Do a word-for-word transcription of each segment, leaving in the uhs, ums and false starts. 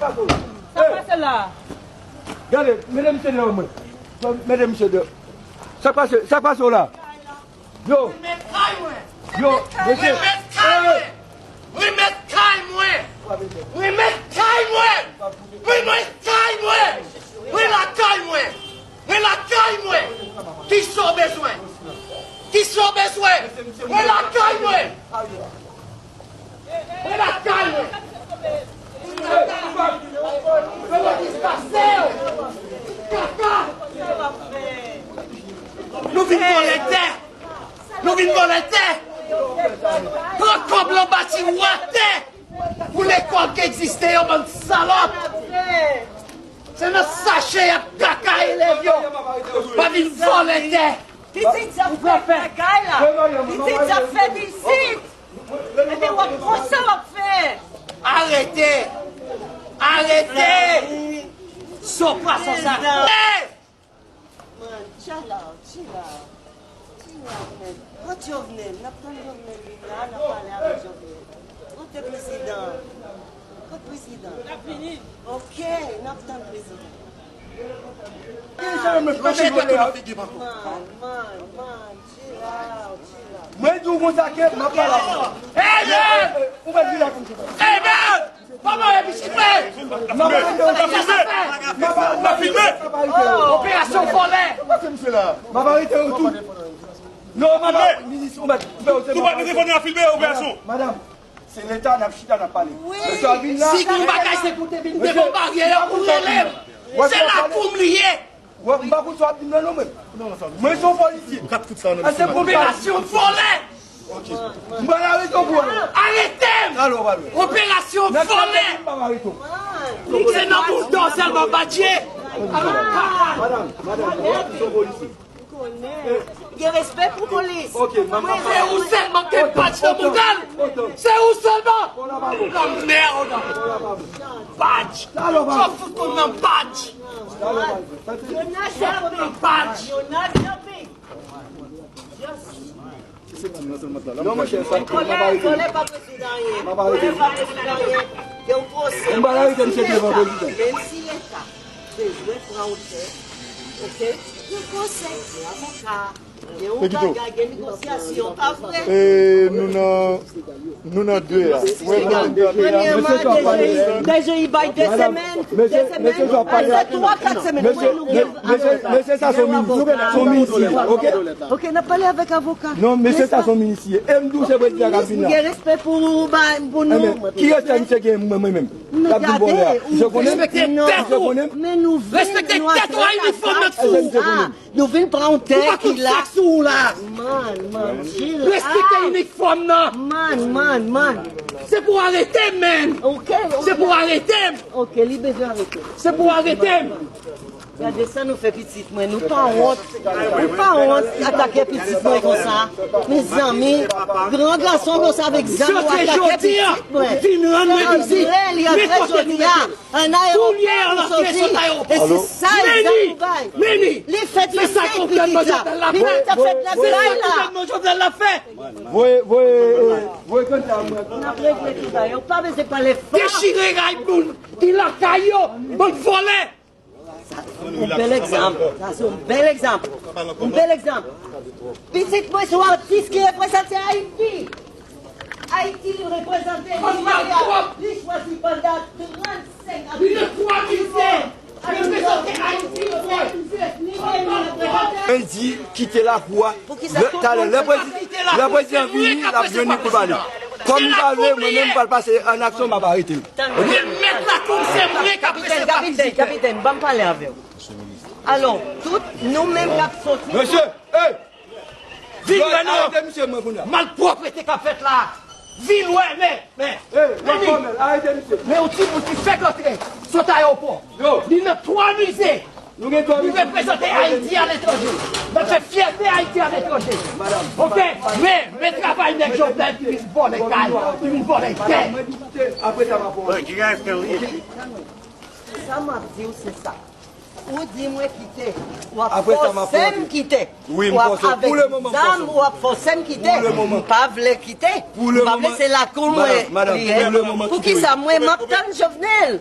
Sa k pase la? Gade, mete misye deyò mwen. Mete misye deyò. Sa k pase, sa k pase w la? Yo. Remèt kay mwen. Yo, mesye. Remèt kay mwen. Remèt kay mwen. Remèt kay mwen. Remèt kay mwen. Mwen lakay mwen. Mwen lakay mwen. Kisa w bezwen? Kisa w bezwen? Mwen lakay mwen. Mwen lakay mwen. Mwen dispase'w. Kaka. Nou vin vòlè tè. Nou vin vòlè tè. Pran kòb lan bati wè tè. Pou lekòl ki egziste yo, bann salòp. Se nan sache y ap kaka elèv yo. Pa vin vòlè tè. Pitit sa fè bagay la. Pitit sa fè isit. Epi w ap konsa w ap fè. Arete. Arete. Son pwason sa. Man, chill out, chill out. Chill out, man. Kot Jovenel? N ap tann Jovenel vin la, n ap pale avèk Jovenel. Kote prezidan? Kot prezidan? L ap vini. Ok, n ap tann prezidan. Manje tèt ou nan figi m ankò. Man, man, man, chill out, chill out. Mwen di w konsa ke m ap pale avè w. Amen! Ou mèt vin la konsa. Amen! Pa mare pitit mwen! N ap filme! N ap filme! Operasyon vòlè! M ap arete yo tou. Non, m ap minis, ou mèt koupe yo, se... Tou pa telefòn nan filme operasyon! Madanm, se leta n ap chita, n ap pale. Mesye a vin la. Si gon bagay se pou te vin devan baryè a pou rele m. Se lakou m li ye. Wè, m pa konn sa w ap di m nan non, mwen. Mwen se yon polisye. M ka t fout sa nan misye. Operasyon vòlè! M pral arete w pou wè. Arete m! Talè w pral wè. Operasyon vòlè! M p ap arete w. Se nan boul dò sèlman badje. Madanm, madanm, mwen se yon polisye. Gen respè pou polis. Ok, manman. Se ou sèlman ke badj nan mouda l. Se ou sèlman. Lanmèd. Badj. Sa fout konn nan badj. Yo n a shopping. Badj. Yo n a shopping. Non, monchè, sa m ap arete. Vòlè pa prezidan anyen. M ap arete. Vòlè pa prezidan anyen. Gen yon pwosè. M pral arete misye devan prezidan. Menm si leta bezwen pran otè, ok? Gen pwosè, gen avoka, gen yon bagay, gen negosyasyon, pa vre? E nou nan Nou nan de a. Premyèman, DG, DG bay de semèn, de semèn, se twa, kat semèn, mwen nou gen avoka. Mesye sa se yon minis, se yon minis li ye, ok? Ok, n ap pale avèk avoka. Non, mesye sa se yon minis li ye. E m di w se prezidan k ap vin la. M gen respè pou, ba, pou nou. Ki respè misye gen mwen, mwen menm? L ap vin vòlè a. Misye konnen m? Misye konnen m? Men nou vin, nou achte lakay. Nou vin pran yon tè ki la. Man, man, chill out. Respekte inifòm nan. Man, man, man. Se pou arete m, man. Ok, ok. Se pou arete m. Ok, li bezwen arete. Se pou arete m. Gade sa nou fè pitit mwen. Nou pa wont. Nou pa wont atake pitit mwen konsa. Mezanmi, gran gason konsa avèk zam ou atake pitit mwen. Vin rann mwen vizit. Li antre jodi a. An ayewopò pou soti. E se sa egzanp ou bay. Li fèt le senk pitit la. Pitit la fèt nan kay la. Voye, voye, eh, voye kanta mwen. N ap regle tout bagay. Ou pa bezwen pale fò. Dechire kay moun ki lakay yo. Bann vòlè. Sa se yon bèl egzanp. Sa se yon bèl egzanp. Yon bèl egzanp. Pitit mwen se yon atis ki reprezante Ayiti. Ayiti li reprezante, li chwazi, li chwazi pandan trannsenk ane. Li nan twa mize, li reprezante Ayiti, li reprezante. Mwen di kite lakou a. Talè, lè prezidan, lè prezidan vini, l ap jwenn li pou l pale. Kòm li pa vle, mwen menm m pral pase an aksyon, m ap arete l. Ok? Mèt lakou, se mwen k ap... Kapitèn, kapitèn, kapitèn, ban m pale avè w. Alò, tout nou menm k ap soti. Mesye, hey! Vin wè non. Arete misye mwen kounye a. Malpwòpte k ap fèt la. Vin wè, men, men. Hey, men yon ti moun ki fèk antre sot ayewopò. Li nan twa mize. Li reprezante Ayiti aletranje. L ap fè fyète Ayiti aletranje. Ok? Men, men travay nèg Jovenel ki vin vòlè kay, ki vin vòlè tè. Sa m ap di w se sa. Ou di mwen kite, w ap fòse m kite. W ap avèk zam, w ap fòse m kite. M pa vle kite. M pa vle, se lakou mwen li ye. Poukisa mwen m ap tann Jovenel?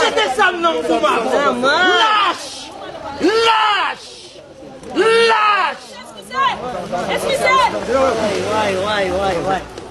Jete zam nan pou m avè w. Lach! Lach! Lach! Eskize! Eskize! Way, way, way, way, way.